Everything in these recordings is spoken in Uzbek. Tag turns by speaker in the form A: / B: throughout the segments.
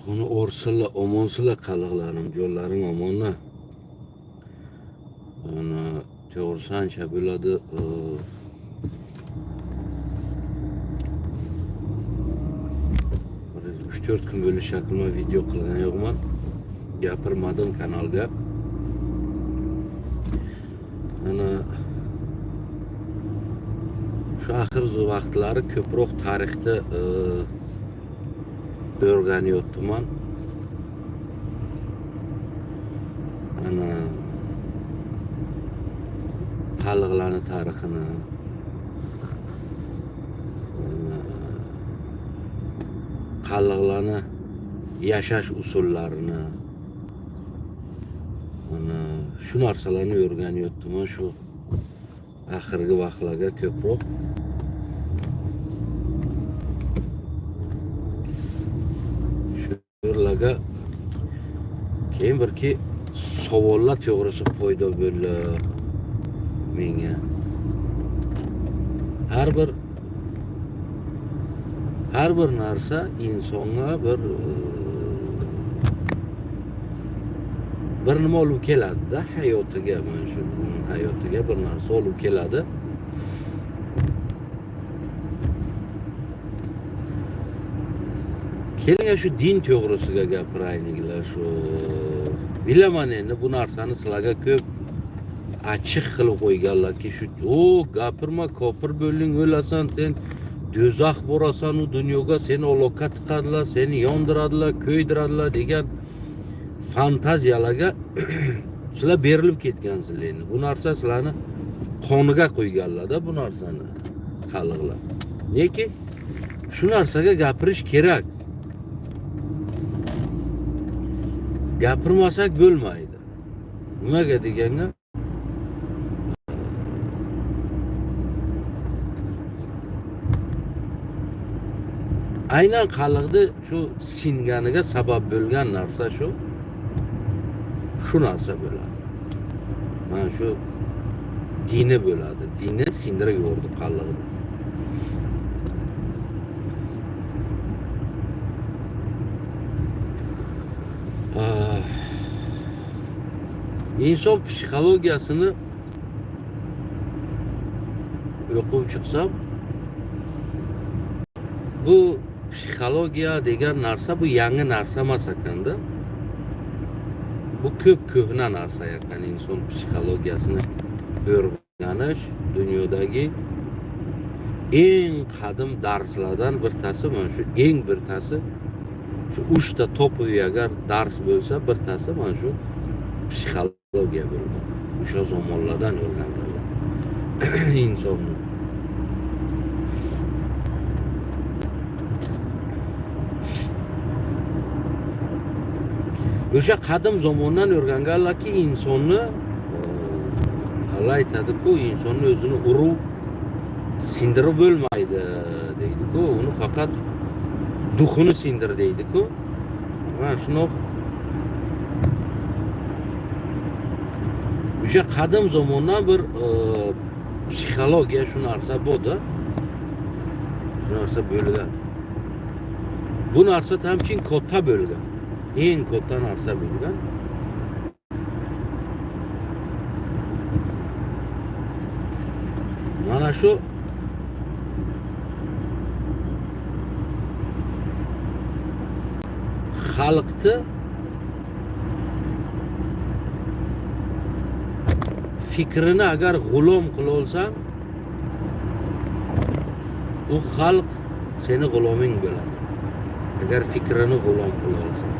A: Uni o'rsinlar, omonsilar qalliqlarim, jo'llaring omonmi? Ana to'g'risi ancha bo'ladi. Bir 3-4 kun bo'lishi shaklma video qilgan yo'qman. Gapirmadim kanalga. Ana shu oxirgi vaqtlari ko'proq tarixni o'rganyapman. Ana xalqlarni tarixini, ana xalqlarni yashash usullarini, mana shu narsalarni o'rganyapman shu oxirgi vaqtlarga ko'proq. Shu yerlarga keyin birki savollar to'g'risi paydo bo'ldi menga. Har bir narsa insonga bir nima olib keladi-da hayotiga, mana shu hayotiga bir narsa olib keladi. Keling, shu din to'g'risiga gapirayliklar shu. Bilaman, endi bu narsani sizlarga ko'p achchiq qilib qo'yganlarki, shu o gapirma, kofir bo'lding, o'lasan sen, do'zax borasan, u dunyoga seni olovga tiqadilar, seni yondiradilar, kuydiradilar degan fantaziyalarga sizlar berilib ketgansizlar. Endi bu narsa sizlarni qoniga qo'yganlarda bu narsani xalqlar. Lekin shu narsaga gapirish kerak. Gapirmasak bo'lmaydi. Nimaga deganga, aynan xalqni shu singaniga sabab bo'lgan narsa shu narsa bo'ladi. Mana shu dini bo'ladi. Dini sindirib yubordi xalqni. Ah. Inson psixologiyasini o'qib chiqsam, bu psixologiya degan narsa bu yangi narsa emas ekanda. Bu ko'p ko'hna narsa ekan. Inson psixologiyasini o'rganish dunyodagi eng qadim darslardan birtasi, mana shu eng birtasi, shu uchta топовый agar dars bo'lsa, birtasi mana shu psixologiya bo'lgan. O'sha zamonlardan o'rganganlar insonni. O'sha qadim zamondan o'rganganlarki, insonni Alloh aytadi-ku, insonni o'zini urib sindirib bo'lmaydi deydi-ku, uni faqat дух ini sindir deydi-ku. Mana shunaqa o'sha qadim zamondan bir psixologiya shu narsa bo'ldi. Shu narsa bo'lgan. Bu narsa tamchin katta bo'lgan. Eng katta narsa bo'lgan. Mana shu xalqni fikrini agar g'ulom qila olsang, u xalq seni g'uloming bo'ladi. Agar fikrini g'ulom qila olsang,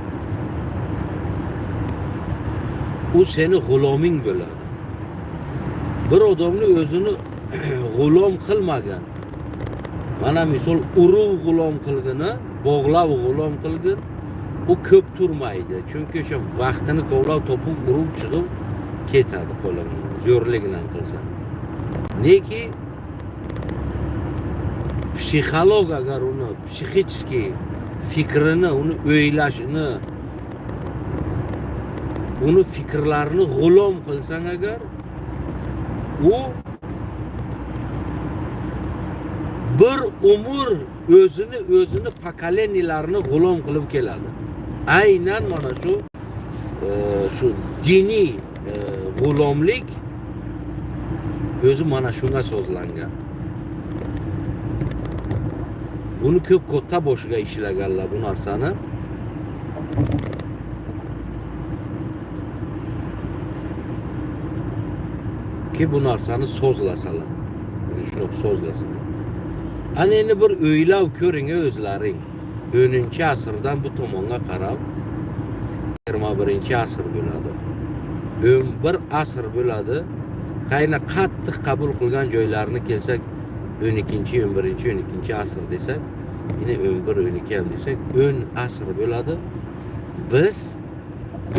A: u seni g'uloming bo'ladi. Bir odamni o'zini g'ulom qilmagan, mana misol urug' g'ulom qilgini, bog'lab g'ulom qilgin, u ko'p turmaydi. Chunki o'sha vaqtini kovlab topib, urib chiqib ketadi qo'lingdan, zo'rlik bilan qilsang. Neki psixolog agar uni psixический fikrini, uni o'ylashini, uni fikrlarini g'ulom qilsang agar, u bir umr o'zini, o'zini поколения larini g'ulom qilib keladi. Aynan mana shu shu diniy g'ulomlik o'zi mana shunga sozlangan. Buni ko'p katta boshiga ishlaganlar bu narsani. Ki bu narsani so'zlasalar. Yani shunaqa so'zlasalar. Ana endi bir o'ylab ko'ring o'zlaring. 10-asrdan bu tomonga qarab 21-asr bo'ladi. 11 asr bo'ladi. Qayna qattiq qabul qilgan joylarini kelsak 12, 11, 12 asr desak, yine 11, 12 ham desak 10 asr bo'ladi. Biz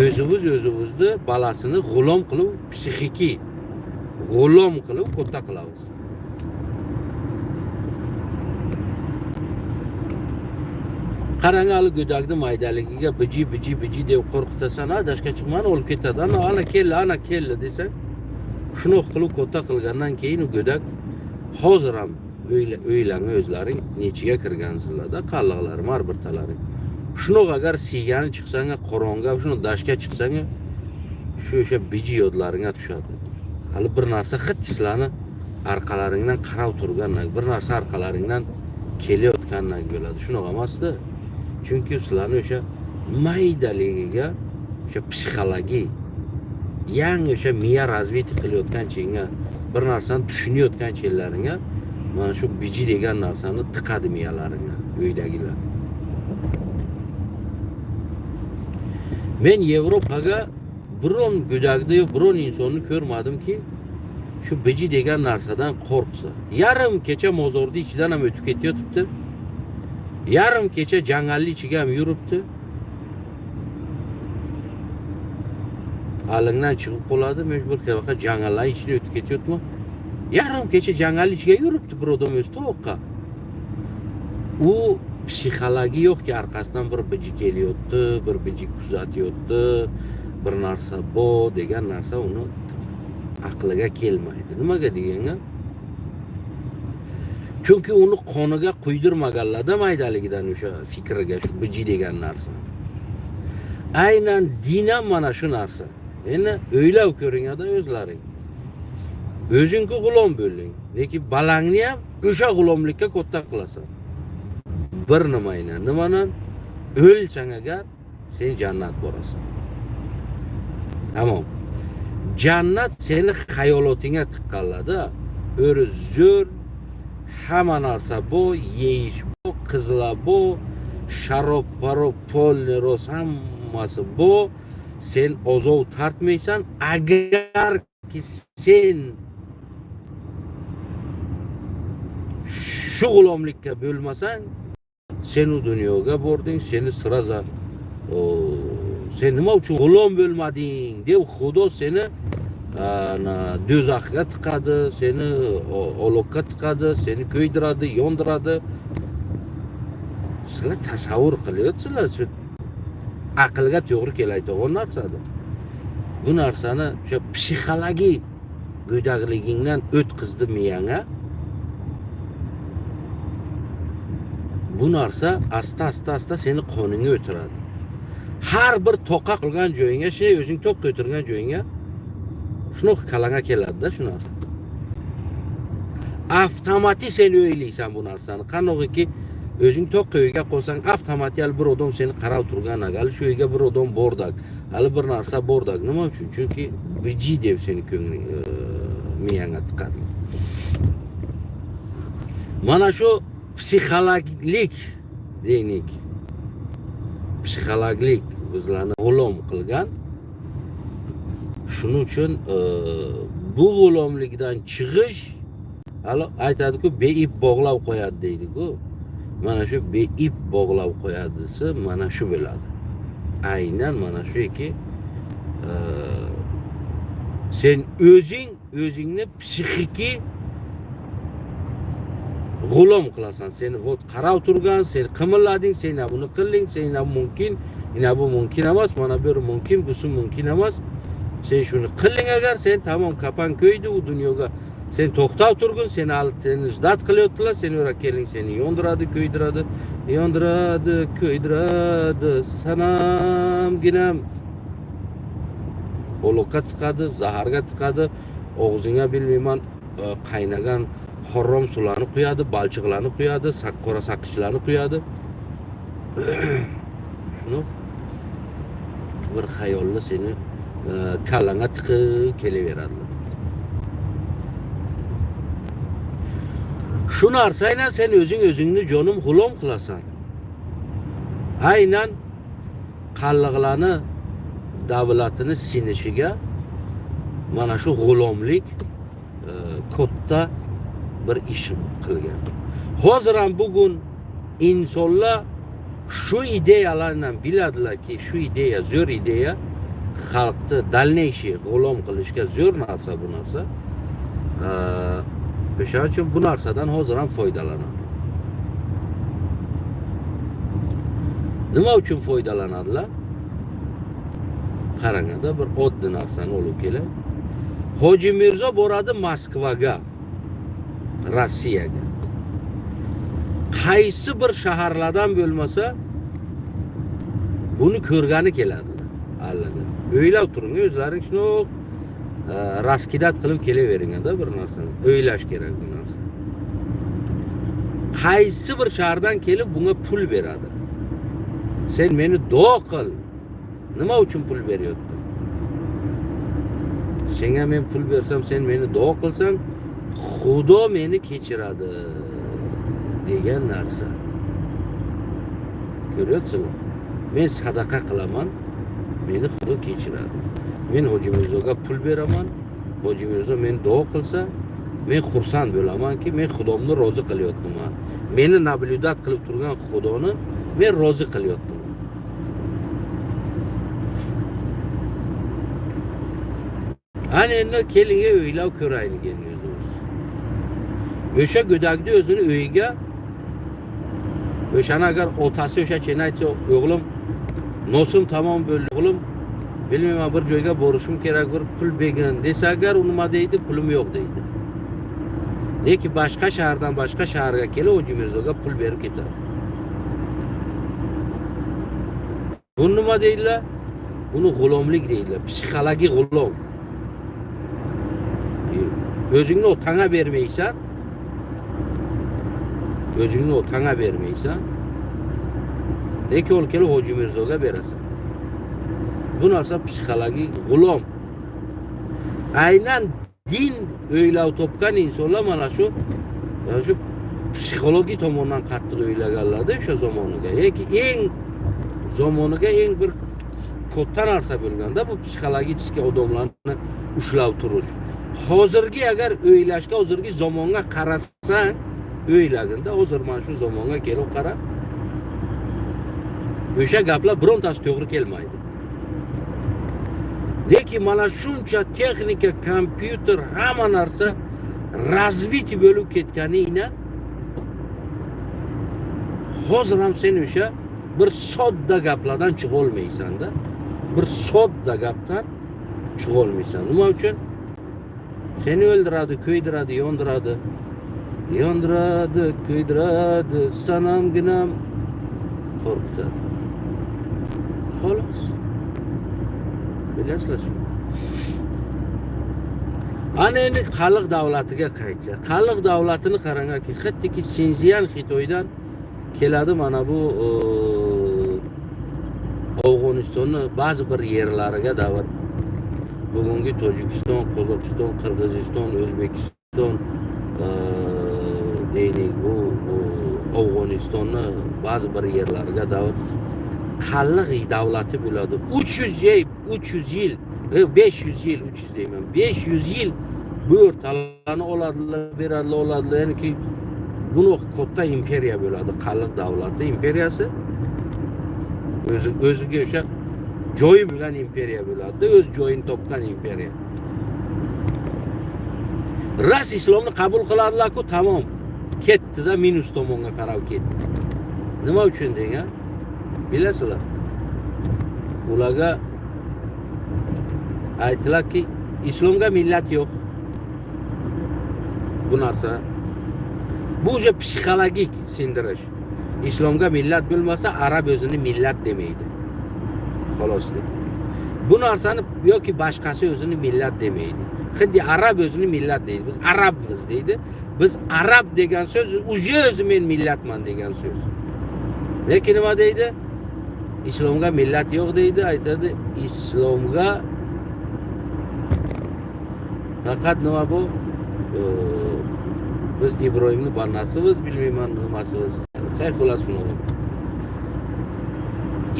A: o'zimiz o'zimizni balasini g'ulom qilib, psixiki g'ulom qilib katta qilamiz. Qarang, hali go'dakni maydaligiga biji biji biji deb qo'rqitasan, ha dashga chiqmani olib ketadi. Ana ana keldi, ana keldi desang, shunaqa qilib katta qilgandan keyin u go'dak hozir ham o'ylanglar o'zlaring nechiga kirgansizlarda, qalliqlarim har birtalaring. Shunaqa agar siygani chiqsang, qorong'a shuni dashga chiqsang, shu o'sha biji yodlaringga tushadi. Hali bir narsa hid sizlarni orqalaringdan qarab turgan, bir narsa orqalaringdan kelayotgandek bo'ladi. Shunaqa emasda. Chunki sizlarni o'sha maydaligiga o'sha psixologiya yangi o'sha miya развитие qilayotgan chenga bir narsani tushunayotgan chenlaringga mana shu biji degan narsani tiqadi miyalaringga uydagilar. Men Yevropaga biron go'dakni yo biron insonni ko'rmadimki, shu biji degan narsadan qo'rqsa. Yarim kecha mozorni ichidan ham o'tib ketayotibdi. Yarim kecha jangalli ichiga ham yuribdi. Alingdan chiqib qoladi, men bir qanaqa jangallar ichidan o'tib ketyapman. Yarim kecha jangalli ichiga yuribdi bir odam o'zi to'qqa. U psixologiya yo'qki, orqasidan bir biji kelyapti, bir biji kuzatyapti, bir narsa bo degan narsa uni aqliga kelmaydi. Nimaga deganga? Chunki uni qoniga quydirmaganlarda maydaligidan o'sha fikriga shu biji degan narsa. Aynan din ham mana shu narsa. Endi o'ylab ko'ring-da o'zlaring. O'zing-ku g'ulom bo'lding, lekin balangni ham o'sha g'ulomlikka katta qilasan. Bir nimayla, nimadan o'lsang agar sen jannat borasan. Tamom. Jannat seni xayolotingga tiqqanlarda, o'ri zo'r, hamma narsa bu, yeyish bu, qizlar bu, sharob, parob, polni rost hammasi bu. Sen ozov tortmaysan, agarki sen shu g'ulomlikka bo'lmasang, sen u dunyoga bording, seni sразу sen nima uchun g'ulom bo'lmading deb Xudo seni ana do'zaxga tiqadi, seni olovga tiqadi, seni kuydiradi, yondiradi. Sizlar tasavvur qilyapsizlar, shu aqlga to'g'ri keladigan narsadir. Bu narsani o'sha psixologik go'dakligingdan o'tkazdi miyangga. Bu narsa asta asta asta seni qoningga o'tiradi. Har bir to'qa qilgan joyingga, shu o'zing to'qqa o'tirgan joyingga shunaqa kalanga keladi-da shu narsa. Avtomatik sen o'ylaysan bu narsani. Qanaqaki o'zing to'qqa uyga qo'ysang, avtomatik bir odam seni qarab turgan, hali shu uyga bir odam bordak, hali bir narsa bordak. Nima uchun? Chunki biji deb seni ko'ngling miyangga tiqadi. Mana shu psixologik deylik, psixologik bizlarni g'ulom qilgan. Shuning uchun bu g'ulomlikdan chiqish, hali aytadi-ku, beip bog'lab qo'yadi deydi-ku. Mana shu beip bog'lab qo'yadisi mana shu bo'ladi. Aynan mana shuki, sen o'zing o'zingni psixiki g'ulom qilasan. Seni вот qarab turgan, sen qimillading, sen buni qilding, sen bu mumkin, ina bu mumkin emas, mana bu mumkin, busi mumkin emas. Sen shuni qilding agar, sen tamom kapan ko'ydi u dunyoga. Sen to'xtab turgin, seni hali seni ждать qilyaptilar, sen ura keling, seni yondiradi, kuydiradi, yondiradi, kuydiradi, sanamginam. O'loqqa tiqadi, zaharga tiqadi, og'zingga bilmayman qaynagan harom suvlarni quyadi, balchiqlarni quyadi, qora saqichlarni quyadi. Shuni bir xayolni seni kallangga tiqib kelaveradilar. Shu narsa aynan sen o'zing o'zingni jonim g'ulom qilasan. Aynan qalliqlarni davlatini sinishiga mana shu g'ulomlik katta bir ish qilgan. Hozir ham bugun insonlar shu ideyalarni biladilarki, shu ideya zo'r ideya, xalqni дальнейший g'ulom qilishga zo'r narsa bu narsa. O'shaning uchun bu narsadan hozir ham foydalanadi. Nima uchun foydalanadilar? Qaranganda bir oddiy narsani olib kelay. Hoji Mirzo boradi Moskvaga, Rossiyaga. Qaysi bir shaharlardan bo'lmasa buni ko'rgani keladilar. Allaga. O'ylab turing, o'zlaring shuni raskidat qilib kelaveringda bir narsani. O'ylash kerak bu narsa. Qaysi bir shahardan kelib bunga pul beradi. Sen meni duo qil. Nima uchun pul beryapti? Senga men pul bersam, sen meni duo qilsang, Xudo meni kechiradi degan narsa. Ko'ryapsizmi? Men sadaqa qilaman, meni Xudo kechiradi. Men Hoji Mirzoga pul beraman, Hoji Mirzo meni duo qilsa, men xursand bo'lamanki, men Xudomni rozi qilyapman. Meni наблюдать qilib turgan Xudoni men rozi qilyapman. Ana endi keling o'ylab ko'raylik endi o'zimiz. O'sha go'dakni o'zini uyiga o'shani agar otasi o'sha chena aytsa, o'g'lim nosim tamom bo'ldi, o'g'lim bilmayman bir joyga borishim kerak, bir pul bergin desa agar u nima deydi? Pulim yo'q deydi. Lekin boshqa shahardan boshqa shaharga kelib Hoji Mirzoga pul berib ketadi. Buni nima deydilar? Buni g'ulomlik deydilar, psixologik g'ulom. O'zingni otangga bermaysan. O'zingni otangga bermaysan. Lekin ol kelib Hoji Mirzoga berasan. Bu narsa psixologik g'ulom. Aynan din o'ylab topgan insonlar mana shu psixologik tomondan qattiq o'ylaganlarda o'sha zamoniga. Yoki eng zamoniga eng bir katta narsa bo'lganda bu psixologik odamlarni ushlab turish. Hozirgi agar o'ylashga, hozirgi zamonga qarasang, o'ylaginda hozir mana shu zamonga kelib qara. O'sha gaplar birontasi to'g'ri kelmaydi. Lekin mana shuncha texnika, kompyuter, hamma narsa развитие bo'lib ketganingdan hozir ham sen o'sha bir sodda gaplardan chiqa olmaysan-da. Bir sodda gapdan chiqa olmaysan. Nima uchun? Seni o'ldiradi, kuydiradi, yondiradi. Yondiradi, kuydiradi, sanamginam qo'rqitadi. Xolos. Bilasizlar shuni. Ana endi Qalliq davlatiga qaytsa. Qalliq davlatini qarangki, hattiki Sinziyan Xitoydan keladi mana bu Afg'onistonni ba'zi bir yerlariga davr. Bugungi Tojikiston, Qozog'iston, Qirg'iziston, O'zbekiston deylik bu Afg'onistonni ba'zi bir yerlariga davr Qalliq davlati bo'ladi. 300 yil, 300 yil, 500 yil, 300 deyman. 500 yil bu o'rtalarni oladilar, beradilar, oladilar. Ya'niki buni katta imperiya bo'ladi. Qalliq davlati imperiyasi. O'ziga o'sha joyi bo'lgan imperiya bo'ladi. O'z joyini topgan imperiya. Ras islomni qabul qiladilar-ku, tamom. Ketdi-da, minus tomonga qarab ketdi. Nima uchun degan? Bilasizlar. Ularga aytiladiki, islomga millat yo'q. Bu narsa bu уже psixologik sindirish. Islomga millat bo'lmasa, arab o'zini millat demaydi. Xolos dedi. Bu narsani yoki boshqasi o'zini millat demaydi. Xuddi arab o'zini millat deydi. Biz arabmiz deydi. Biz arab degan so'z уже o'zi men millatman degan so'z. Lekin nima deydi? Islomga millat yo'q deydi, aytadi islomga faqat nima bu? Biz Ibrohimni bandasimiz, bilmayman nimasimiz. Xayr, xullas shunaqa.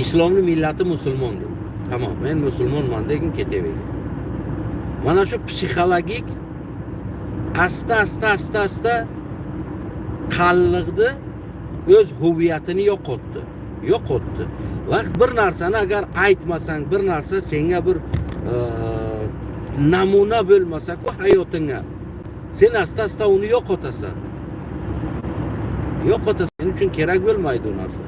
A: Islomni millati musulmon deydi. Tamom, men musulmonman degan ketaverdi. Mana shu psixologik asta asta asta asta qalliqni o'z huviyatini yo'qotdi. Yo'qotdi. Vaqt bir narsani agar aytmasang, bir narsa senga bir namuna bo'lmasa-ku hayotingga, sen asta asta uni yo'qotasan. Yo'qotasan. Sening uchun kerak bo'lmaydi u narsa.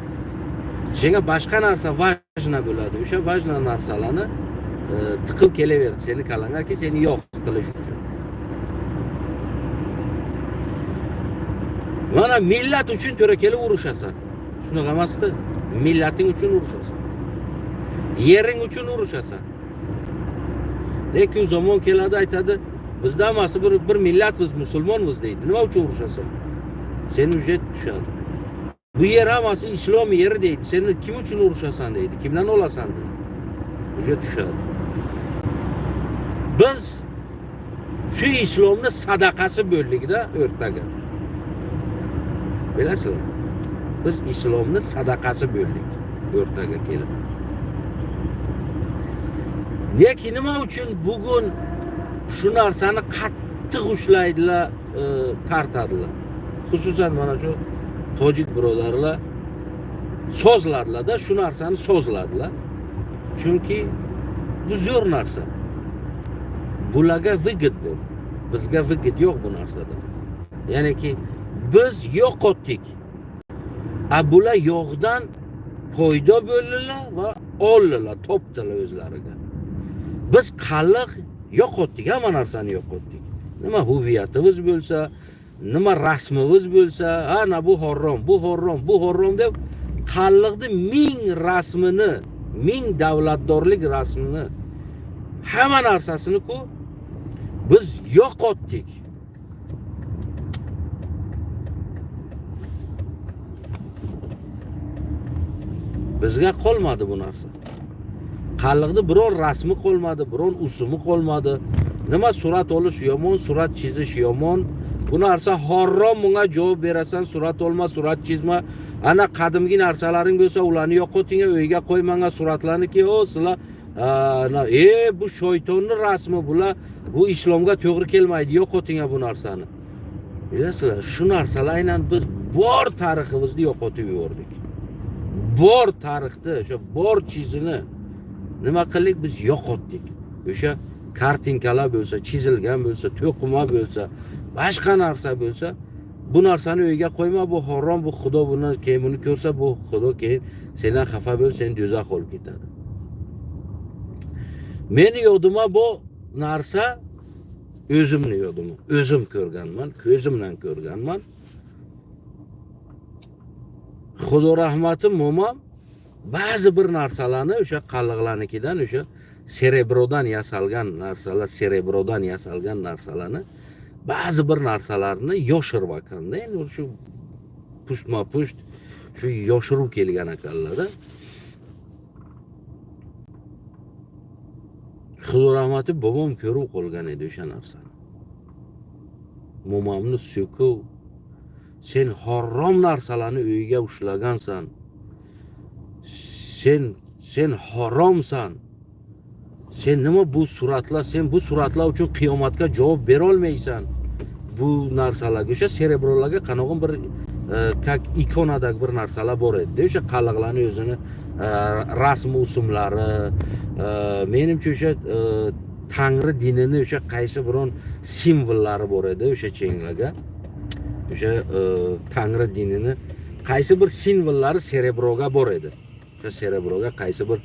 A: Senga boshqa narsa важно bo'ladi. O'sha важно narsalarni tiqib kelaveradi seni kallangaki seni yo'q qilish uchun. Mana millat uchun to'ra kelib urushasan. Shunaqa emasdi? Millating uchun urushasan. Yering uchun urushasan. Lekin zamon keladi aytadi, bizda hammasi bir millatmiz, musulmonmiz deydi. Nima uchun urushasan? Seni уже tushadi. Bu yer hammasi islom yeri deydi. Seni kim uchun urushasan deydi. Kimdan olasan deydi. Уже tushadi. Biz shu islomni sadaqasi bo'ldik-da o'rtaga. Bilasizlar? Biz islomni sadaqasi bo'ldik o'rtaga kelib. Lekin nima uchun bugun shu narsani qattiq ushlaydilar, tortadilar? Xususan mana shu tojik birodarlar so'zladilar-da, shu narsani so'zladilar. Chunki bu zo'r narsa. Bularga выгод bu. Bizga выгод yo'q bu narsada. Ya'niki biz yo'qotdik. A bular yo'qdan foyda bo'ldilar va oldilar, topdilar o'zlariga. Biz qalliq yo'qotdik, hamma narsani yo'qotdik. Nima huviyatimiz bo'lsa, nima rasmimiz bo'lsa, ana bu harom, bu harom, bu harom deb qalliqni ming rasmini, ming davlatdorlik rasmini, hamma narsasini-ku biz yo'qotdik. Bizga qolmadi bu narsa. Qalliqni biror rasmi qolmadi, biror usumi qolmadi. Nima surat olish yomon, surat chizish yomon. Bu narsa harom, bunga javob berasan, surat olma, surat chizma. Ana qadimgi narsalaring bo'lsa, ularni yo'qoting, uyga qo'ymanga suratlarniki, o sizlar bu shaytonning rasmi, bular bu islomga to'g'ri kelmaydi, yo'qoting bu narsani. Bilasizlar, shu narsalar aynan biz bor tariximizni yo'qotib yubordik. Bor tarixni, o'sha bor chizini nima qildik? Biz yo'qotdik. O'sha kartinkalar bo'lsa, chizilgan bo'lsa, to'qima bo'lsa, boshqa narsa bo'lsa, bu narsani uyga qo'yma, bu harom, bu xudo bundan keyin buni ko'rsa, bu xudo keyin sendan xafa bo'lib, seni do'zax olib ketadi. Meni yodima bu narsa o'zimni yodima, o'zim ko'rganman, ko'zimdan ko'rganman. Xudo rahmati mo'mam ba'zi bir narsalarni o'sha qalliqlarnikidan, o'sha serebrodan yasalgan narsalar, serebrodan yasalgan narsalarni ba'zi bir narsalarni yoshirib ekanda, endi shu pushtma pusht shu yoshirib kelgan ekanlarda. Xudo rahmati bobom ko'rib qolgan edi o'sha narsani. Mo'mamni so'kib, sen harom narsalarni uyga ushlagansan. Sen haromsan. Sen nima bu suratlar, sen bu suratlar uchun qiyomatga javob bera olmaysan. Bu narsalarga, o'sha serebrolarga qanaqo bir kak ikonadagi bir narsalar bor edi. O'sha qalliqlarni o'zini rasm rusumlari, menimcha o'sha Tangri dinini o'sha qaysi biron simvollari bor edi o'sha chenglarga. O'sha Tangri dinini qaysi bir simvollari serebroga bor edi. O'sha serebroga qaysi bir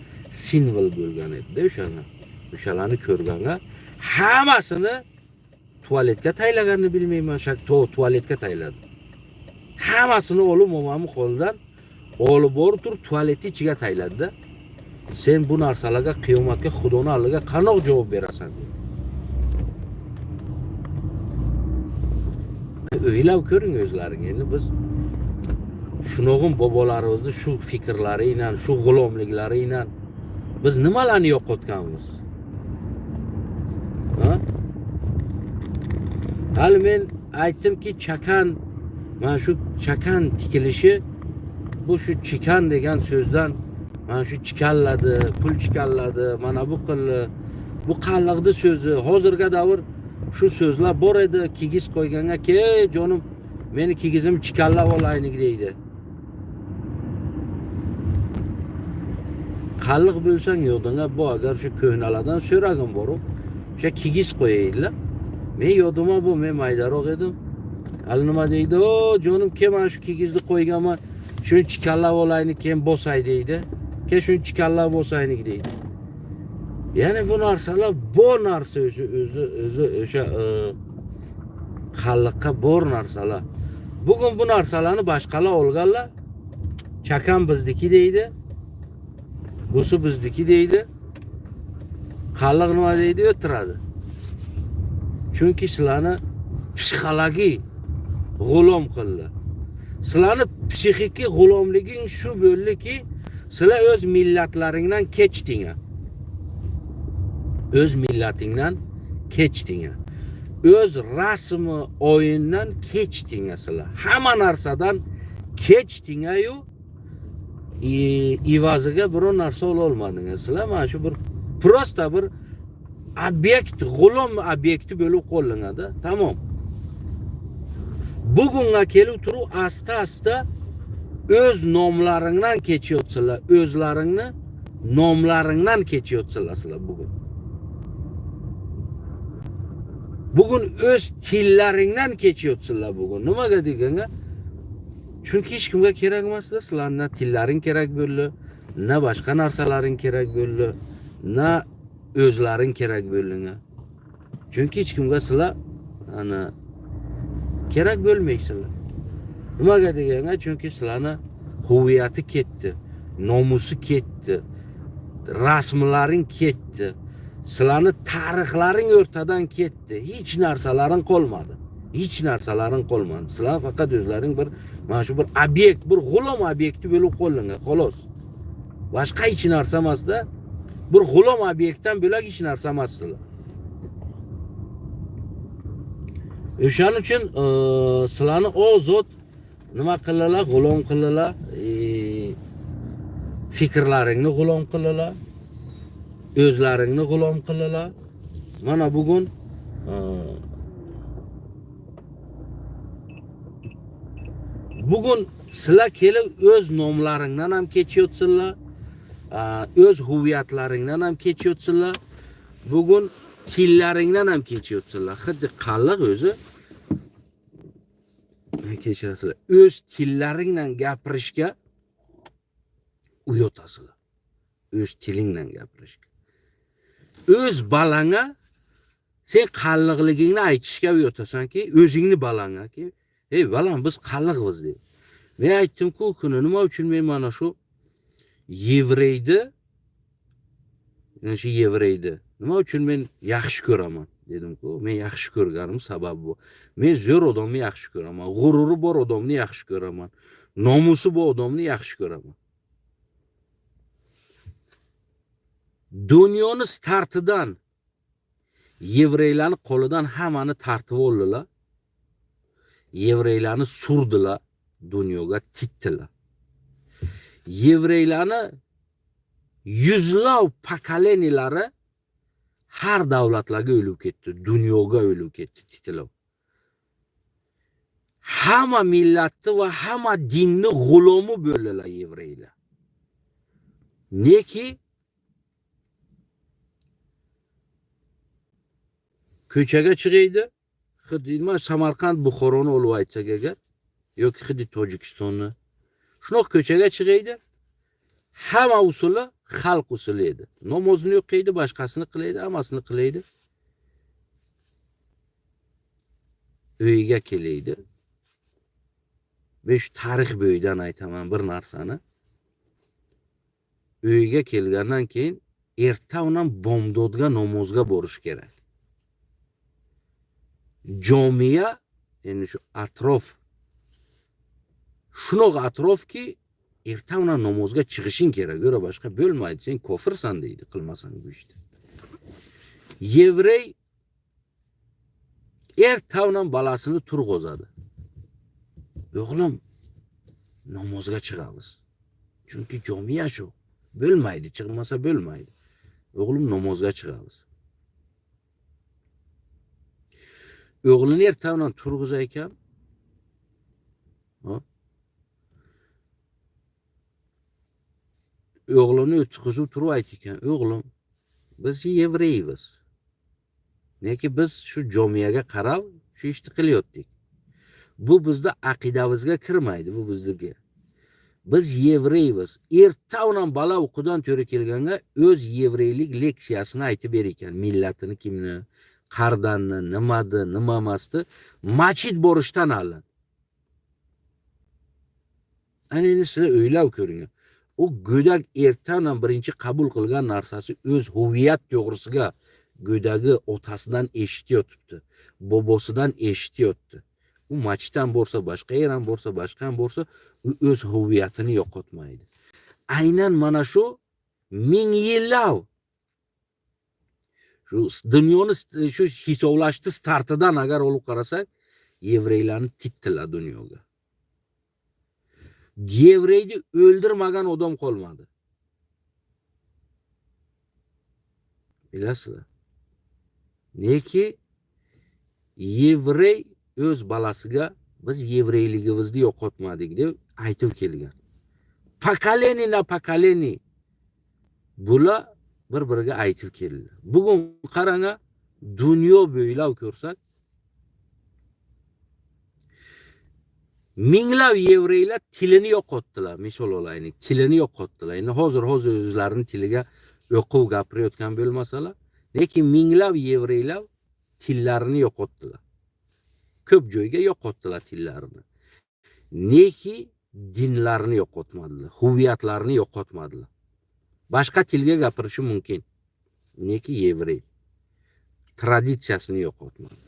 A: simvol bo'lgan edi o'shani. O'shalarni ko'rganga hammasini Tualetga taylaganini bilmayman. Tualetga tayladi. Hammasini olib momamni qo'lidan olib borib turib tualetni ichiga tayladida. Sen bu narsalarga qiyomatga Xudoni aldiga qanoq javob berasan dedi. O'ylab ko'ring o'zlaring. Endi biz shunog'im bobolarimizni shu fikrlari bilan, shu g'ulomliklari bilan biz nimalarni yo'qotganmiz? Ha? Hali men aytdimki, chakan, mana shu chakan tikilishi bu shu chikan degan so'zdan, mana shu chikalladi, pul chikalladi, mana bu qildi. Bu qalliqni so'zi. Hozirgi davr shu so'zlar bor edi, kigiz qo'yganga, "Ke, jonim, meni kigizim chikallab olaylik" deydi. Qalliq bo'lsang yodingga bu agar shu ko'hnalardan so'ragin borib, o'sha kigiz qo'yaydilar. Men yodimga bu, men maydaroq edim. Hali nima deydi? "O, jonim, ke mana shu kigizni qo'yganman, shuni chikallab olaylik, keyin bosay" deydi. "Ke shuni chikallab bosaylik" deydi. Ya'ni bu narsalar, bu narsa o'zi o'zi o'zi o'sha qalliqqa bor narsalar. Bugun bu narsalarni boshqalar olganlar. Chakan bizniki deydi. Busi bizniki deydi. Qalliq nima deydi? O'tiradi. Chunki sizlarni psixologiy g'ulom qildi. Sizlarni psixiki g'ulomliging shu bo'ldiki, sizlar o'z millatlaringdan kechding. O'z millatingdan kechding. O'z rasmi o'yindan kechding sizlar. Hamma narsadan kechding-yu, ivaziga biror narsa ola olmadingiz. Sizlar mana shu bir просто bir obyekt, g'ulom obyekti bo'lib qo'llanadi. Tamom. Bugunga kelib turib asta-asta o'z nomlaringdan kechyapsizlar, o'zlaringni nomlaringdan kechyapsizlar sizlar bugun. Bugun o'z tillaringdan kechyapsizlar bugun. Nimaga deganga? Chunki hech kimga kerak emasda, sizlar na tillaring kerak bo'ldi, na boshqa narsalaring kerak bo'ldi, na o'zlaring kerak bo'ldi. Chunki hech kimga sizlar ana kerak bo'lmaysizlar. Nimaga deganga? Chunki sizlarni huviyati ketdi, nomusi ketdi, rasmlaring ketdi, sizlarni tarixlaring o'rtadan ketdi. Hech narsalaring qolmadi. Hech narsalaring qolmadi. Sizlar faqat o'zlaring bir mana shu bir obyekt, bir g'ulom obyekti bo'lib qo'llangan, xolos. Boshqa hech narsa emasda. Bir g'ulom obyektdan bo'lak hech narsa emas sizlar. O'shaning uchun sizlarni ozod nima qildilar, g'ulom qildilar, fikrlaringni g'ulom qildilar, o'zlaringni g'ulom qildilar. Mana bugun bugun sizlar kelib o'z nomlaringdan ham kechyapsizlar, o'z huviyatlaringdan ham kechyapsizlar. Bugun tillaringdan ham kechyapsizlar. Xuddi qalliq o'zi kechirasizlar. O'z tillaringdan gapirishga uyotasizlar. O'z tilingdan gapirishga. O'z balanga sen qalliqligingni aytishga uyotasanki, o'zingni balangaki, "Ey balam, biz qalliqmiz" deb. Men aytdim-ku, kuni nima uchun men mana shu yevreyni, mana shu yevreyni nima uchun men yaxshi ko'raman dedim-ku. Men yaxshi ko'rganim sababi bu. Men zo'r odamni yaxshi ko'raman, g'ururi bor odamni yaxshi ko'raman, nomusi bor odamni yaxshi ko'raman. Dunyoni startidan yevreylarni qo'lidan hammani tartib oldilar. Yevreylarni surdilar, dunyoga titdilar. Yevreylarni yuzlab pokoleniyalari har davlatlarga o'lib ketdi, dunyoga o'lib ketdi titilib. Hamma millatni va hamma dinni g'ulomi bo'ldilar yevreylar. Neki ko'chaga chiqaydi, xuddi nima Samarqand, Buxoroni olib aytsak agar, yoki xuddi Tojikistonni, shunaqa ko'chaga chiqaydi, hamma usuli xalq usuli edi. Namozini o'qiydi, boshqasini qilaydi, hammasini qilaydi. Uyiga kelaydi. Men shu tarix bo'yidan aytaman bir narsani. Uyiga kelgandan keyin erta bilan bomdodga namozga borish kerak. Jomiya, endi shu atrof shunaqa atrofki, erta bilan namozga chiqishing kerak, yo'ra boshqa bo'lmaydi, sen kofirsan deydi, qilmasang bu ishni. Yevrey erta bilan bolasini turg'izadi. O'g'lim, namozga chiqamiz. Chunki jomiya shu. Bo'lmaydi, chiqmasa bo'lmaydi. O'g'lim, namozga chiqamiz. O'g'lini erta bilan turg'izar ekan. O'g'lini o'tkazib turib aytgan ekan, o'g'lim, biz yevreymiz. Neki biz shu jomiyaga qarab shu ishni qilyotdik. Bu bizda aqidamizga kirmaydi, bu bizniki. Biz yevreymiz. Erta bilan bola o'qudan to'g'ri kelganga o'z yevreylik leksiyasini aytib ber ekan, millatini kimni, qardanni, nimadi, nima emasdi, masjid borishdan oldin. Ana endi sizlar o'ylab ko'ring. U go'dak erta bilan birinchi qabul qilgan narsasi o'z huviyat to'g'risiga go'dagi otasidan eshitayotibdi, bobosidan eshitayotdi. U masjiddan borsa, boshqa yer ham borsa, boshqa ham borsa, u o'z huviyatini yo'qotmaydi. Aynan mana shu ming yillab shu dunyoni shu hisoblashni startidan agar olib qarasak, yevreylarni titdilar dunyoga. Yevreyni o'ldirmagan odam qolmadi. Bilasizlar. Neki yevrey o'z bolasiga biz yevreyligimizni yo'qotmadik deb aytib kelgan. Pokoleni na pokoleni bular bir-biriga aytib keldi. Bugun qarang, dunyo bo'ylab ko'rsak, minglab yevreylar tilini yo'qotdilar. Misol olaylik, tilini yo'qotdilar. Endi hozir o'zlarining tiliga o'quv gapirayotgan bo'lmasalar, lekin minglab yevreylar tillarini yo'qotdilar. Ko'p joyga yo'qotdilar tillarini. Neki dinlarini yo'qotmadilar, huviyatlarini yo'qotmadilar. Boshqa tilga gapirishi mumkin. Neki yevrey traditsiyasini yo'qotmadi.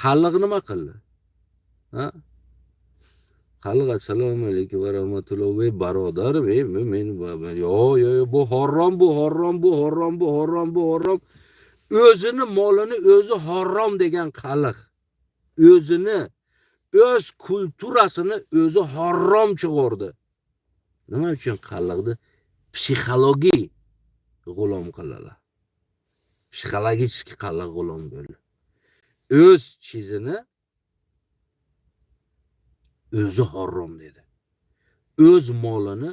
A: Qalliq nima qildi? Ha? Qalliq assalomu alaykum va rahmatullohi va barodar, men yo yo bu harom, bu harom, bu harom, bu harom, bu harom. O'zini molini o'zi harom degan qalliq. O'zini, o'z kulturasini o'zi harom chiqardi. Nima uchun qalliqni psixologiy g'ulom qildilar? Psixologik qalliq g'ulom bo'ldi. O'z chizini o'zi harom dedi. O'z molini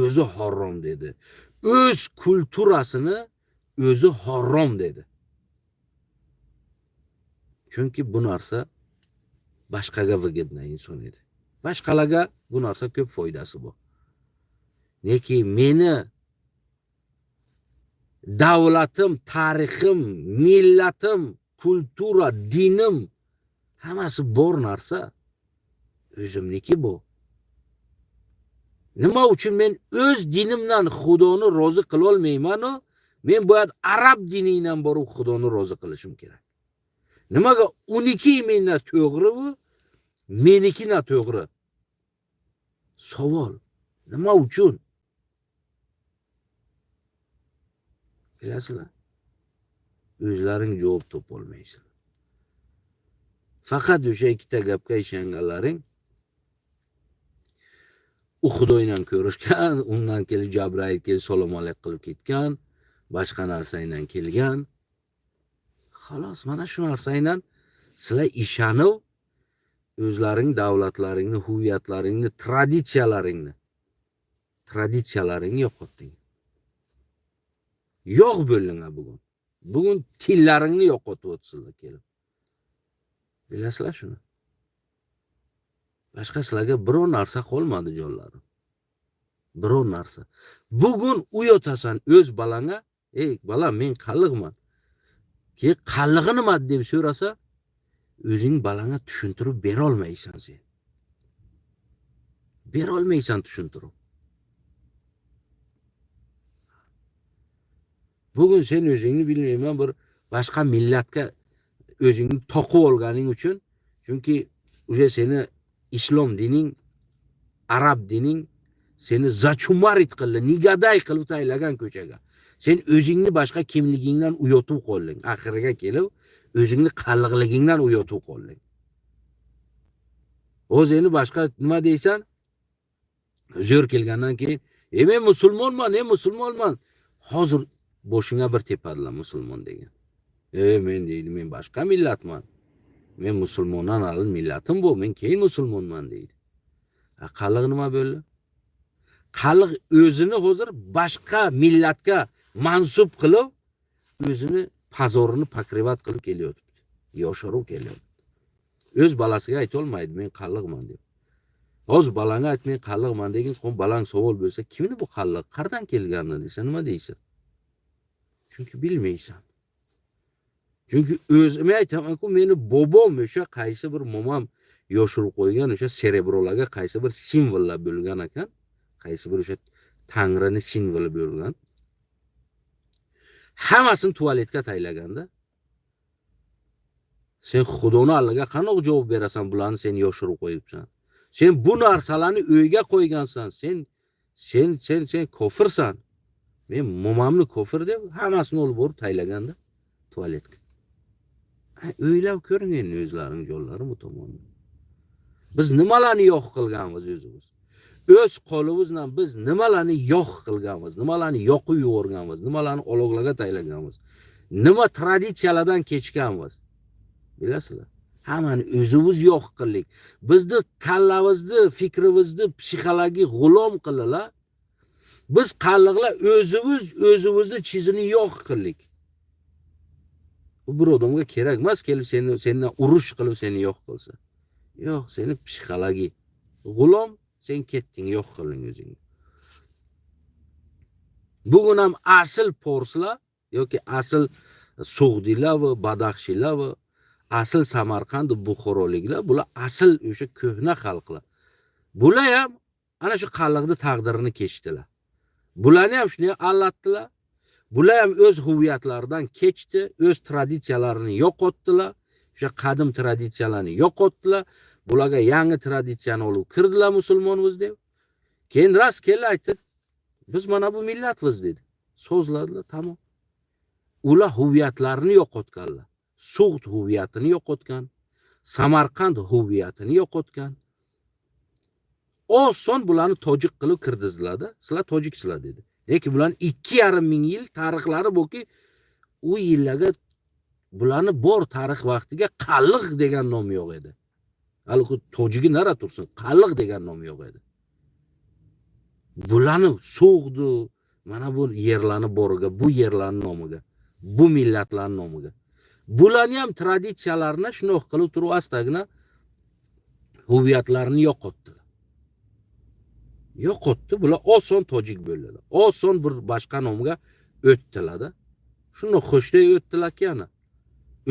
A: o'zi harom dedi. O'z kulturasini o'zi harom dedi. Chunki bu narsa boshqaga выгодно inson edi. Boshqalarga bu narsa ko'p foydasi bor. Neki meni davlatim, tarixim, millatim, kultura, dinim hammasi bor narsa. O'zimniki bu. Nima uchun men o'z dinimdan Xudoni rozi qila olmayman-u, men boyat arab dinidan borib Xudoni rozi qilishim kerak. Nimaga uniki mendan to'g'ri bu, meniki noto'g'ri? Savol. Nima uchun? Bilasizlar? O'zlaring javob topa olmaysizlar. Faqat o'sha ikkita gapga ishonganlaring u Xudoyla ko'rishgan, undan kelib Jabroil kelib salom alayk qilib ketgan, boshqa narsa bilan kelgan. Xolos, mana shu narsa bilan sizlar ishonib o'zlaring davlatlaringni, huviyatlaringni, traditsiyalaringni yo'qotding. Yo'q bo'lding bugun. Bugun tillaringni yo'qotyapsizlar kelib. Bilasizlar shuni? Boshqa sizlarga biror narsa qolmadi jonlarim. Biror narsa. Bugun uyotasan o'z balangga, "Ey bolam, men qalliqman." Keyin qallig'i nima deb so'rasa, O'zing balangga tushuntirib berolmaysan sen. Berolmaysan tushuntirib. Bugun sen o'zingni bilmayman bir boshqa millatga o'zingni toqib olganing uchun, chunki уже seni islom dining, arab dining seni зачумарить qildi, негодяй qilib taylagan ko'chaga. Sen o'zingni boshqa kimligingdan uyotib qolding. Oxiriga kelib o'zingni qalliqligingdan uyotib qolding. O'zi endi boshqa nima deysan? Zo'r kelgandan keyin, men musulmonman, men musulmonman. Hozir boshingga bir tepadilar musulmon degan. Men deydi, men boshqa millatman. Men musulmondan oldin millatim bu, men keyin musulmonman deydi. Qalliq nima bo'ldi? Qalliq o'zini hozir boshqa millatga mansub qilib, o'zini pazorini покрывать qilib kelyapti. Yoshirib kelyapti. O'z bolasiga aytolmaydi, men qalliqman deb. Hozir balangga ayt, men qalliqman degan, so'ng balang savol bo'lsa, kimni bu qalliq, qayerdan kelganini desa, nima deysan? Chunki bilmaysan. Chunki o'zim aytaman-ku, meni bobom o'sha qaysi bir momam yoshirib qo'ygan o'sha серебро larga qaysi bir simvollar bo'lgan ekan, qaysi bir o'sha Tangrini simvoli bo'lgan. Hammasini tualetga taylaganda. Sen Xudoni aldiga qanaqa javob berasan, bularni sen yoshirib qo'yibsan. Sen bu narsalarni uyga qo'ygansan. Sen kofirsan. Men momamni kofir deb hammasini olib borib taylaganda tualetga. O'ylab ko'ring endi o'zlaring jonlarim bu tomonni. Biz nimalarni yo'q qilganmiz o'zimiz? O'z qo'limizdan biz nimalarni yo'q qilganmiz, nimalarni yoqib yuborganmiz, nimalarni olovlarga taylaganmiz, nima traditsiyalardan kechganmiz. Bilasizlar, hammani o'zimiz yo'q qildik. Bizni kallamizni, fikrimizni psixologik g'ulom qildilar. Biz qalliqlar o'zimiz o'zimizni chizini yo'q qildik. U bir odamga kerak emas kelib seni sendan urush qilib seni yo'q qilsa. Yo'q, seni psixologik g'ulom, sen ketding, yo'q qilding o'zingni. Bugun ham asl forslar yoki asl So'g'dilar va Badaxshilar va asl Samarqand Buxoroliklar, bular asl o'sha ko'hna xalqlar. Bular ham ana shu qalliqni taqdirini kechdilar. Bularni ham shunday allatdilar. Bular ham o'z huviyatlaridan kechdi, o'z traditsiyalarini yo'qotdilar. O'sha qadim traditsiyalarni yo'qotdilar. Bularga yangi traditsiyani olib kirdilar musulmonmiz deb. Keyin rast keldi aytdi, biz mana bu millatmiz dedi. So'zladilar, tamom. Ular huviyatlarini yo'qotganlar. So'g'd huviyatini yo'qotgan, Samarqand huviyatini yo'qotgan. Oson bularni tojik qilib kirdizdilar-da. Sizlar tojiksizlar dedi. Lekin bularning 2,5 ming yil tarixlari bo'lki, u yillarga bularni bor tarix vaqtiga qalliq degan nom yo'q edi. Hali tojigi nara tursin, qalliq degan nom yo'q edi. Bularni So'g'du, mana bu yerlarni boriga, bu yerlarning nomiga, bu millatlarning nomiga. Bularni ham traditsiyalarini shundoq qilib turib astagina huviyatlarini yo'qotdilar. Yo'qotdi. Bular oson tojik bo'ldilar. Oson bir boshqa nomga o'tdilar-da. Shuni xushday o'tdilarki ana.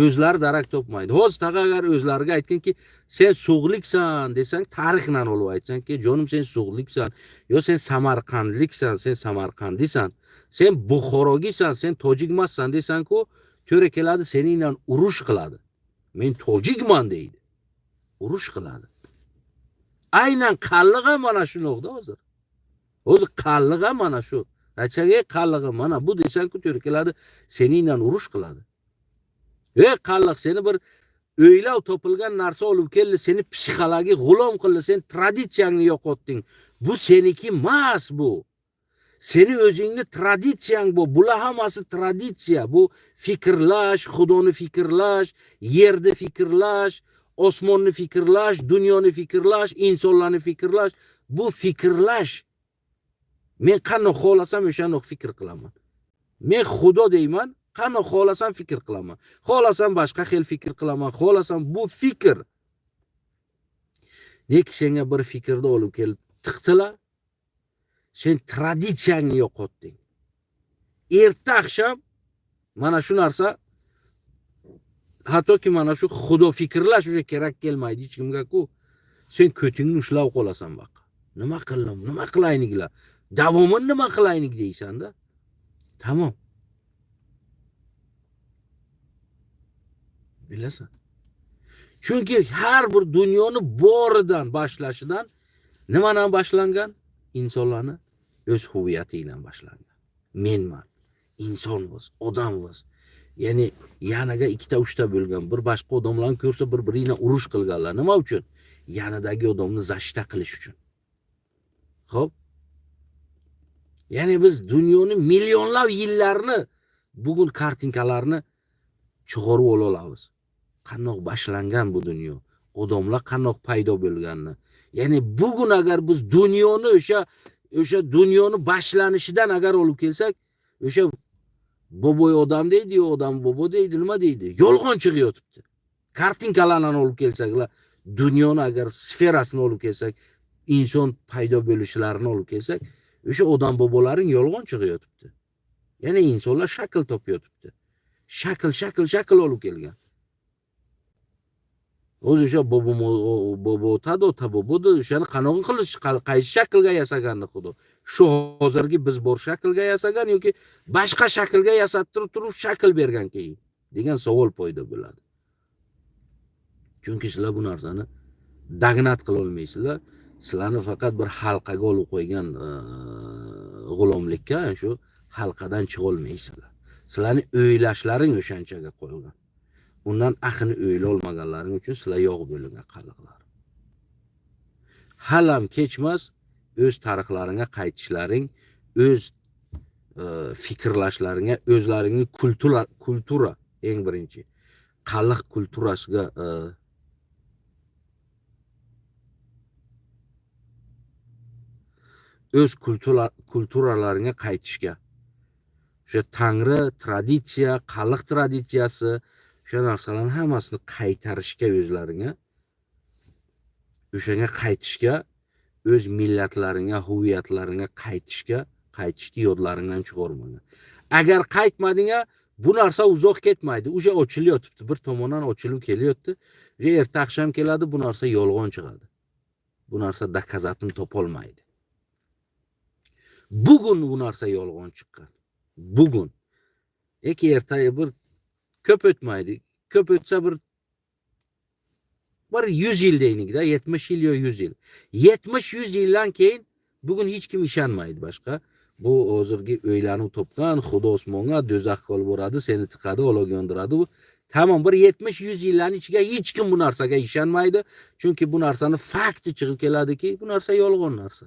A: O'zlari darak topmaydi. Hozir tag'a agar o'zlariga aytganki, sen so'g'liksan desang, tarixdan olib aytsangki, jonim sen so'g'liksan, yo sen samarqandliksan, sen samarqandiysan, sen buxorogisan, sen tojik emassan desang-ku, to'ra keladi, seningdan urush qiladi. Men tojikman deydi. Urush qiladi. Aynan qalliq ham mana shu nuqta hozir. O'zi qalliq ham mana shu. Aytsak, ey qallig'i mana bu desang-ku, to'ra keladi, seningdan urush qiladi. Ey qalliq, seni bir o'ylab topilgan narsa olib keldi, seni psixologik g'ulom qildi, sen traditsiyangni yo'qotding. Bu seniki emas bu. Seni o'zingni traditsiyang bu. Bular hammasi traditsiya. Bu fikrlash, Xudoni fikrlash, yerni fikrlash, osmonni fikrlash, dunyoni fikrlash, insonlarni fikrlash. Bu fikrlash. Men qanday xohlasam o'shani fikr qilaman. Men Xudo deyman, qanday xohlasam fikr qilaman. Xohlasam boshqa xil fikr qilaman, xohlasam bu fikr. Lekin senga bir fikrni olib kelib tiqdilar. Sen traditsiyangni yo'qotding. Erta oqshom mana shu narsa Hattoki mana shu xudo fikrlash уже kerak kelmaydi hech kimga-ku. Sen ko'tingni ushlab qolasan baqa. Nima qildim? Nima qilayliklar? Davomini nima qilaylik deysan-da. Tamom. Bilasan. Chunki har bir dunyoni boridan boshlashidan nimadan boshlangan? Insonlarni o'z huviyati bilan boshlangan. Menman, insonmiz, odammiz. Ya'ni yaniga ikkita uchta bo'lgan, bir boshqa odamlarni ko'rsa bir-birini urush qilganlar. Nima uchun? Yanidagi odamni zashta qilish uchun. Xo'p. Ya'ni biz dunyoni millionlab yillarni bugun kartinkalarni chiqarib ola olamiz. Qandoq boshlangan bu dunyo, odamlar qandoq paydo bo'lganini. Ya'ni bugun agar biz dunyoni o'sha dunyoni boshlanishidan agar olib kelsak, o'sha boboy odam deydi, yo odam bobo deydi, nima deydi? Yolg'on chiqyotibdi. Kartinkalarni olib kelsaklar, dunyoni agar sferasini olib kelsak, inson paydo bo'lishlarini olib kelsak, o'sha odam bobolaring yolg'on chiqyotibdi. Ya'ni insonlar shakl topyotibdi. Shakl, shakl, shakl olib kelgan. O'zi o'sha bobo bobo o'tadi, ota boboda o'shani qanaqa qilish, qaysi shaklga yasaganini Xudo. Shu hozirgi biz bor shaklga yasagan yoki boshqa shaklga yasattirib turib shakl bergan keyin degan savol paydo bo'ladi. Chunki sizlar bu narsani dagnat qila olmaysizlar. Sizlarni faqat bir halqaga olib qo'ygan g'ulomlikka shu halqadan chiqa olmaysizlar. Sizlarni o'ylashlaring o'shanchaga qo'yilgan. Undan axini o'yla olmaganlaring uchun sizlar yo'q bo'lingan qalliqlar. Halam kechmas o'z tarixlaringga qaytishlaring, o'z fikrlashlaringga, o'zlaringni kultura eng birinchi qalliq kulturasiga o'z kulturalaringga qaytishga. O'sha tangri traditsiya, qalliq traditsiyasi, o'sha narsalarni hammasini qaytarishga o'zlaringga, o'shanga qaytishga, o'z millatlaringga, huviyatlaringga qaytishga, qaytishni yodlaringdan chiqarmanglar. Agar qaytmadingga, bu narsa uzoq ketmaydi. O'sha ochilyotibdi, bir tomondan ochilib kelyapti. O'sha erta oqshom keladi, bu narsa yolg'on chiqadi. Bu narsa dokazatini topolmaydi. Bugun bu narsa yolg'on chiqqan. Bugun. Eki ertaga bir ko'p o'tmaydi. Ko'p o'tsa bir 100 yil deylik-da, 70 yil yo 100 yil. 70-100 yildan keyin bugun hech kim ishonmaydi boshqa. Bu hozirgi o'ylanib topgan Xudo osmonga do'zaxga olib boradi, seni tiqadi, olovga yondiradi. Bu tamom bir 70-100 yillarning ichiga hech kim bu narsaga ishonmaydi. Chunki bu narsani fakti chiqib keladiki, bu narsa yolg'on narsa.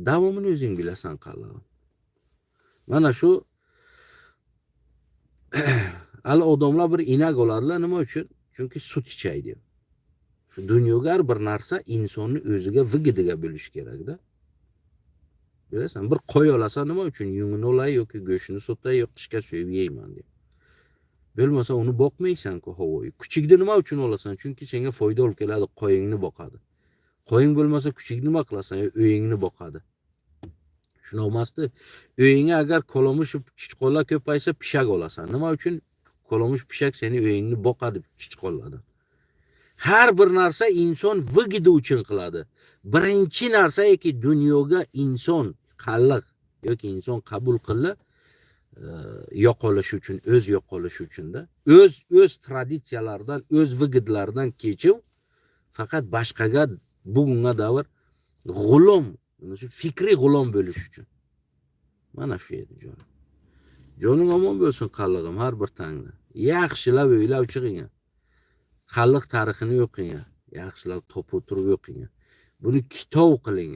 A: Davomini o'zing bilasan qallig'im. Mana shu hali odamlar bir inak oladilar nima uchun? Chunki sut ichaydi. Shu dunyoga har bir narsa insonni o'ziga vigidiga bo'lishi kerakda. Bilasan, bir qo'y olasan nima uchun? Yungini olay yoki go'shtini sotay yoki qishga so'yib yeyman deb. Bo'lmasa uni boqmaysan-ku havoyi. Kuchukni nima uchun olasan? Chunki senga foyda olib keladi, qo'yingni boqadi. Qo'ying bo'lmasa kuchukni nima qilasan? Yo uyingni boqadi. Shuni olmasdi. Uyingga agar kolomush chichqonlar ko'paysa pishak olasan. Nima uchun? Kolomush pishak seni uyingni boqadi chichqonlardan. Har bir narsa inson vigidi uchun qiladi. Birinchi narsaki dunyoga inson qalliq yoki inson qabul qildi, yo'qolish uchun, o'z yo'qolish uchunda, o'z traditsiyalardan, o'z vigidlardan kechib faqat boshqaga bugunga davr g'ulom, fikriy g'ulom bo'lish uchun. Mana shu edi jonim. Joning omon bo'lsin qallig'im har bir tangda. Yaxshilab o'ylab chiqing. Qalliq tarixini o'qing. Yaxshilab topib turib o'qing. Buni kitob qiling.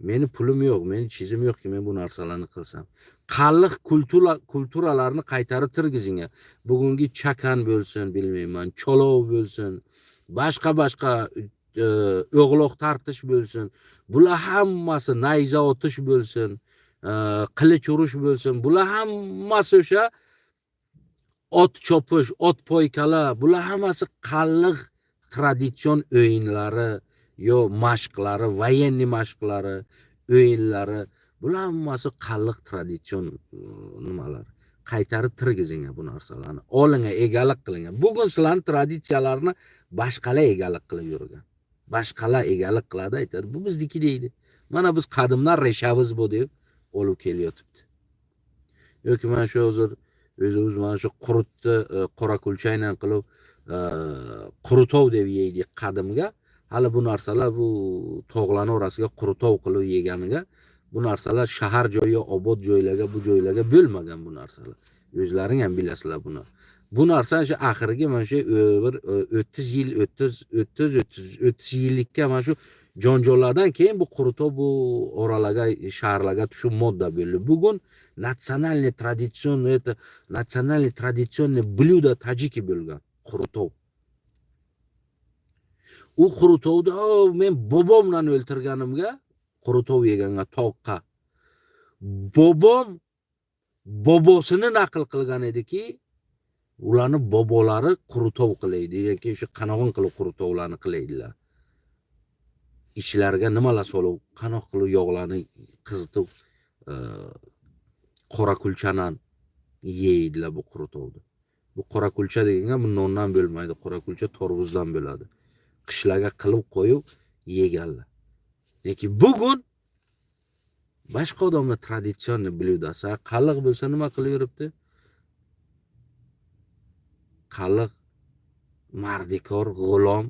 A: Meni pulim yo'q, meni chizim yo'qki men bu narsalarni qilsam. Qalliq kulturalarni qaytarib tirgizing. Bugungi chakan bo'lsin, bilmayman, cholov bo'lsin, boshqa-boshqa o'g'loq tartish bo'lsin. Bular hammasi nayza otish bo'lsin, qilich urish bo'lsin. Bular hammasi o'sha ot chopish, ot poykala, bular hammasi qalliq traditsion o'yinlari yo mashqlari, военный mashqlari, o'yinlari, bular hammasi qalliq traditsion nimalar. Qaytarib tirgizing bu narsalarni, oling, egalik qiling. Bugun sizlarni traditsiyalarini boshqalar egalik qilib yurgan, boshqalar egalik qiladi, aytadi, bu bizniki deydi. Mana biz qadimdan reshaviz bu deb olib kelyotibdi. Yoki mana shu hozir o'zimiz mana shu qurutni qora kulchayla qilib qurutov deb yeydik qadimga. Hali bu narsalar bu tog'larni orasiga qurutov qilib yeganiga, bu narsalar shahar joyi, obod joylarga, bu joylarga bo'lmagan bu narsalar. O'zlaring ham bilasizlar buni. Bu narsa shu oxirgi mana shu bir 30 yil, 30 yillikka mana shu janjallardan keyin bu qurutov bu oralarga, shaharlarga tushib moda bo'ldi. Bugun национальный традиционный, это национальный традиционный блюдо таджики bo'lgan qurutov. U qurutovda men bobomdan o'ltirganimga, qurutov yeganga toqqa, bobom bobosini naql qilgan ediki, ularni bobolari qurutov qilaydi yoki o'sha qanog'in qilib qurutovlarni qilaydilar, ichlariga nimalar solib, qanoq qilib yog'larni qizitib, qora kulchanan yeydilar bu qurutovni. Bu qora kulcha deganga bu nondan bo'lmaydi, qora kulcha tarvuzdan bo'ladi. Qishlarga qilib qo'yib yeganlar. Lekin bugun boshqa odamlar традиционный блюдо si qalliq bo'lsa, nima qilib yuribdi? Qalliq mardikor g'ulom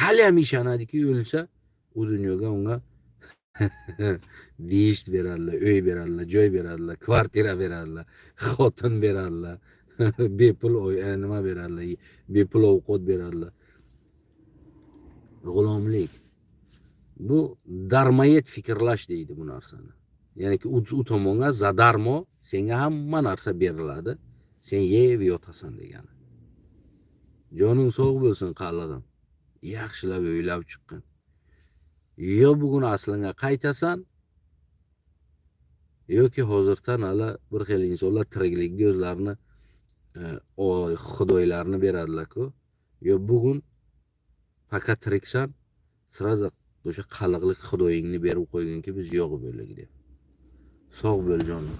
A: haliyam ishonadiki, o'lsa u dunyoga unga beyisht beradilar, uy beradilar, joy beradilar, kvartira beradilar, xotin beradilar, bepul nima beradilar, bepul ovqat beradilar. G'ulomlik bu, дармоед fikrlash deydi bu narsani. Ya'niki u tomonga задармо senga hamma narsa beriladi, sen yeb yotasan degani. Joning sog' bo'lsin, qallig'im, yaxshilab o'ylab chiqqin. Yo bugun aslingga qaytasan yoki hozirdan hali bir xil insonlar tiriklikka o'zlarini xudoylarini beradilar-ku. Yo bugun пока tiriksan, сразу o'sha qalliqlik xudoyingni berib qo'yginki, biz yo'q bo'ldik deb. Sog' bo'l, jonim.